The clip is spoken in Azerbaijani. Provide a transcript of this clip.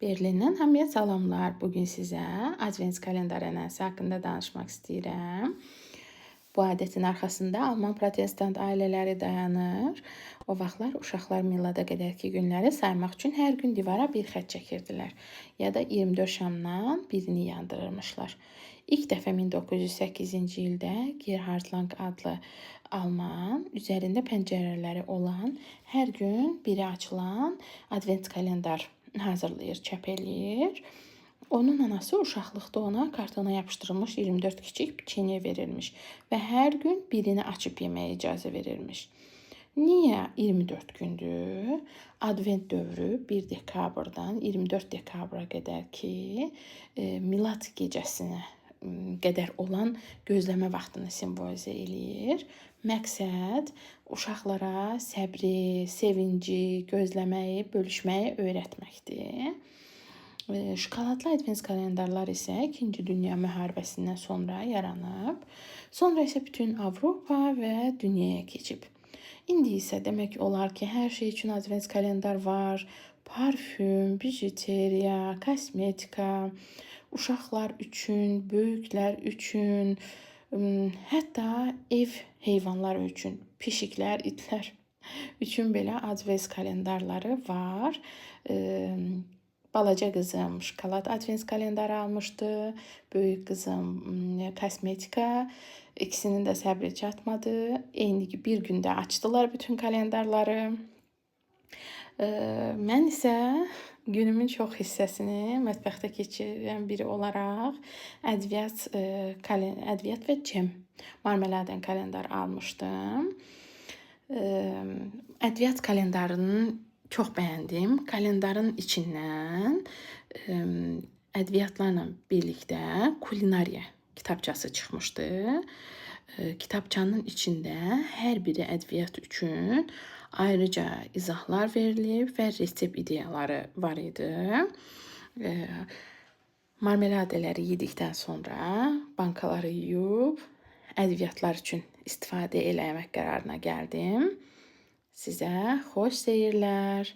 Berlindən hamıya salamlar. Bugün sizə Advent kalendar ənənəsi haqqında danışmaq istəyirəm. Bu adətin arxasında Alman protestant ailələri dayanır. O vaxtlar uşaqlar milada qədərki günləri saymaq üçün hər gün divara bir xətt çəkirdilər ya da 24 şamdan birini yandırırmışlar. İlk dəfə 1908-ci ildə Gerhard Lang adlı alman üzərində pəncərələri olan, hər gün biri açılan advent kalendar hazırlayır, çap eləyir. Onun anası uşaqlıqda ona kartona yapışdırılmış 24 kiçik piçenye verirmiş və hər gün birini açıb yeməyə icazə verirmiş. Niyə 24 gündür? Advent dövrü 1 dekabrdan 24 dekabra qədər ki, Milad gecəsinə qədər olan gözləmə vaxtını simvolizə eləyir. Məqsəd uşaqlara səbri, sevinci, gözləməyi, bölüşməyi öyrətməkdir. Şokoladlı advent kalendarlar isə İkinci Dünya müharibəsindən sonra yaranıb. Sonra isə bütün Avropa və dünyaya keçib. İndi isə demək olar ki, hər şey üçün advent kalendar var. Parfüm, bijuteriya, kosmetika, uşaqlar üçün, böyüklər üçün, hətta ev heyvanları üçün, pişiklər, itlər üçün belə advent kalendarları var. Balaca qızım şokolad advent kalendarı almışdı. Böyük qızım kosmetika. İkisinin də səbri çatmadı. Eyni bir gündə açdılar bütün kalendarları. Mən isə günümün çox hissəsini mətbəxdə keçirən biri olaraq ədviyyat, ədviyyat və cem marmeladan kalendar almışdım. Ədviyyat kalendarının çox bəyəndim. Kalendarın içindən ədviyyatlarla birlikdə kulinariya kitabçası çıxmışdı. Kitabçanın içində hər biri ədviyyat üçün ayrıca izahlar verilib və resept ideyaları var idi. Marmeladələri yedikdən sonra bankaları yuyub ədviyyatlar üçün istifadə eləmək qərarına gəldim. Sizə xoş seyirlər.